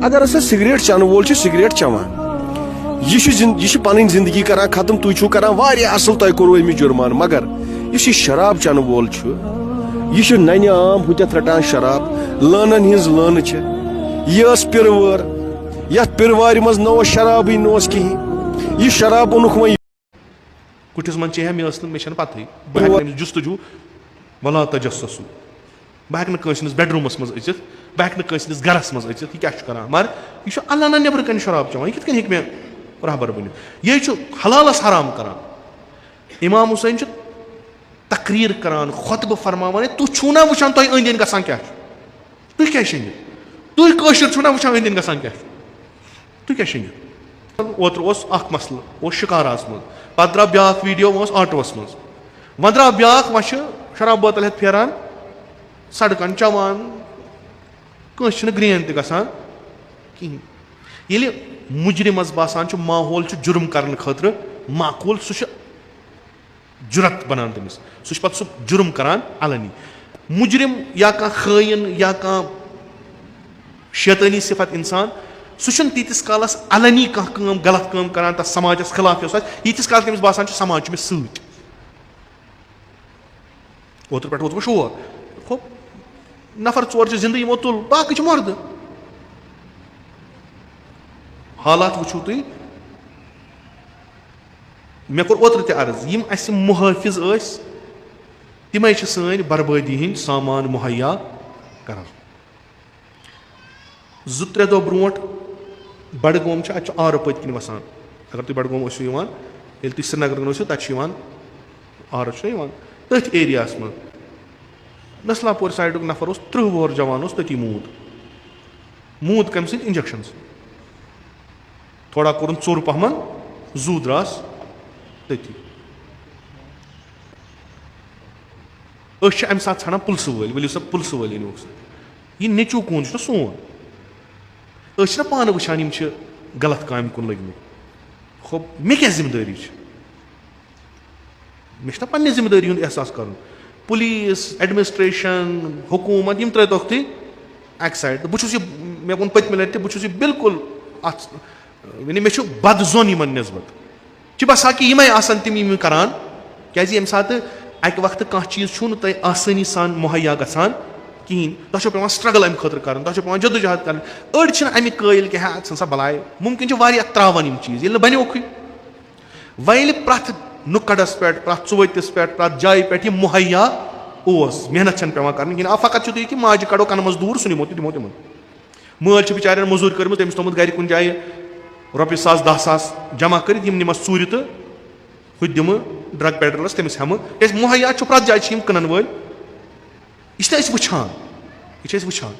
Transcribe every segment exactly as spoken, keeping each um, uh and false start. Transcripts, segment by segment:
اگر ہسا سگریٹ چٮ۪نہٕ وول چھُ سگریٹ چٮ۪وان، یہِ چھُ زِن-، یہِ چھُ پنٕنۍ زندگی کران ختم، تُہۍ چھِو کران واریاہ اصل، تۄہہِ کوٚروٕ أمِس جُرمانہٕ، مگر یُس یہِ شراب چٮ۪نہٕ وول چھُ، یہِ چھُ ننہِ عام ہُتٮ۪تھ رٹان شراب، لٲنن ہٕنٛز لٲنہٕ چھِ، یہِ ٲس پِروٲر، یتھ پِروارِ منٛز نہ اوس شرابٕے، نہ اوس کِہیٖنۍ، یہِ شراب اوٚنُکھ وۄنۍ۔ کُٹھِس منٛز چیٚیہِ ہا، مےٚ ٲس نہٕ، مےٚ چھَنہٕ پَتہٕے۔ بہٕ ہٮ۪کہٕ نہٕ أمِس جُستجوٗ، وَلا تَجَسَّسُو۔ بہٕ ہٮ۪کہٕ نہٕ کٲنٛسہِ ہٕنٛدِس بیڈروٗمَس منٛز أژِتھ، بہٕ ہٮ۪کہٕ نہٕ کٲنٛسہِ ہٕنٛدِس گَرَس منٛز أژِتھ، یہِ کیٛاہ چھُ کَران؟ مگر یہِ چھُ اَلَنا نٮ۪برٕ کَنہِ شراب چٮ۪وان، یہِ کِتھ کٔنۍ ہیٚکہِ مےٚ رہبر بٔنِتھ؟ یہِ چھُ حلالَس حرام کَران۔ اِمام حُسین چھُ تقریر کران، خطبہٕ فرماوان، ہے، تُہۍ چھِو نا وٕچھان تۄہہِ أنٛدۍ أنٛدۍ گژھان کیٛاہ چھُ؟ تُہۍ کیٛاہ شٔنگِتھ؟ تُہۍ کٲشِر چھِو نا وٕچھان أنٛدۍ أنٛدۍ گژھان کیٛاہ چھُ؟ تُہۍ کیٛاہ شٔنگِتھ؟ اوترٕ اوس اکھ مسلہٕ، اوس شِکاراہَس منٛز، پتہٕ درٛاو بیٛاکھ ویٖڈیو، وۄنۍ اوس آٹوٗوَس منٛز، وۄنۍ درٛاو بیٛاکھ، وۄنۍ چھِ شراب بٲتل ہٮ۪تھ پھیران سڑکن چٮ۪وان، کٲنٛسہِ چھِنہٕ گرٛین تہِ گژھان کِہیٖنۍ۔ ییٚلہِ مُجرِمَس باسان چھُ ماحول چھُ جُرم کرنہٕ خٲطرٕ معقوٗل، سُہ چھُ جُرت بنان تٔمِس، سُہ چھُ پتہٕ سُہ جُرم کران علنی۔ مُجرِم یا کانٛہہ خٲیِن یا کانٛہہ شیطٲنی صفت انسان، سُہ چھُنہٕ تیٖتِس کالس علنی کانٛہہ کٲم، غلط کٲم کران تَتھ سماجس خلاف یۄس آسہِ، ییٖتِس کالس تٔمِس باسان چھُ سماج چھُ مےٚ سۭتۍ۔ اوترٕ پٮ۪ٹھ ووت وۄنۍ شور، ہُہ نفر ژور چھِ زِندٕ، یِمو تُل، باقٕے چھِ مردٕ۔ حالات وٕچھِو تُہۍ۔ مےٚ کوٚر اوترٕ تہِ عرض، یِم اَسہِ محٲفظ ٲسۍ، تِمے چھِ سٲنۍ بربٲدی ہٕنٛدۍ سامان مُہیا کران۔ زٕ ترٛےٚ دۄہ برونٛٹھ بڈگوم چھُ، اَتہِ چھُ آرٕ پٔتۍ کِنۍ وَسان۔ اگر تُہۍ بڈگوم ٲسِو یِوان، ییٚلہِ تُہۍ سرینگرٕ کِنۍ ٲسِو، تَتہِ چھُ یِوان، آرٕ چھُنہ یِوان تٔتھۍ ایریاہَس منٛز۔ نسلا پورِ سایڈُک نفر اوس، تٕرٛہ وُہُر جوان اوس، تٔتی موٗد۔ موٗد کَمہِ سۭتۍ؟ انجیکشن سۭتۍ۔ تھوڑا کوٚرُن ژوٚر پہمن، زُو دراس تٔتی۔ أسۍ چھِ اَمہِ ساتہٕ ژھانڈان پُلسہٕ وٲلۍ، ؤلِو سا پُلسہٕ وٲلۍ أنِوکھ سا۔ یہِ نیٚچوٗ کون چھُ سون۔ أسۍ چھِنہ پانہٕ وٕچھان یِم چھِ غلط کامہِ کُن لٔگۍ مٕتۍ۔ خۄب مےٚ کیٛاہ ذمہٕ دٲری چھِ؟ مےٚ چھِنہ پننہِ ذمہٕ دٲری ہُنٛد احساس کرُن۔ پُلیٖس، ایڈمنسٹریشن، حکوٗمت، یِم ترٛٲوۍ تۄکھتٕے اَکہِ سایڈٕ۔ بہٕ چھُس یہِ، مےٚ ووٚن پٔتمہِ لٹہِ تہِ، بہٕ چھُس یہِ بالکل اَتھ، یعنی مےٚ چھُ بد ظۄن یِمن نسبت۔ چھِ باسان کہِ یِمے آسن تِم یِم یِم کران، کیازِ ییٚمہِ ساتہٕ اَکہِ وقتہٕ کانٛہہ چیٖز چھُو نہٕ تۄہہِ آسٲنی سان مُہیا گژھان کِہیٖنۍ، تۄہہِ چھو پٮ۪وان struggle اَمہِ خٲطرٕ کَرُن، تۄہہِ چھو پٮ۪وان جدوجہد کَرٕنۍ۔ أڑۍ چھِنہٕ اَمہِ قٲیِل کہِ ہے، ژھٕن سا بَلاے، مُمکِن چھِ واریاہ ترٛاوان یِم چیٖز، ییٚلہِ نہٕ بَنیوکھٕے۔ وۄنۍ ییٚلہِ پرٛٮ۪تھ نُکَڑَس پٮ۪ٹھ، پرٛٮ۪تھ ژُؤتِس پٮ۪ٹھ، پرٛٮ۪تھ جایہِ پٮ۪ٹھ یہِ مُہیا اوس، محنت چھَنہٕ پٮ۪وان کَرٕنۍ کِہیٖنۍ۔ آ، فقط چھُ تُہۍ یہِ کہِ ماجہِ کَڑو کَنہٕ منٛز دوٗر، سُہ نِمو تہِ دِمو تِمَن۔ مٲلۍ چھِ بِچارٮ۪ن مٔزوٗرۍ کٔرمٕژ، تٔمِس تھوٚمُت گرِ کُنہِ جایہِ رۄپیہِ ساس، دَہ ساس جمع کٔرِتھ، یِم نِمَس ژوٗرِ تہٕ ہُہ تہِ دِمہٕ drug peddlerس، تٔمِس ہٮ۪مہٕ۔ کیٛازِ مُہیا چھُ پرٛٮ۪تھ جایہِ، چھِ یِم کٕنَن وٲلۍ۔ یہِ چھِنہ أسۍ وٕچھان، یہِ چھِ أسۍ وٕچھان۔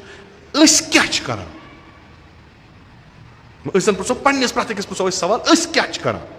أسۍ کیٛاہ چھِ کَران؟ أسۍ زَن پرٛژھو پنٛنِس، پرٛٮ۪تھ أکِس پرٛژھو أسۍ سوال، أسۍ کیٛاہ چھِ کَران؟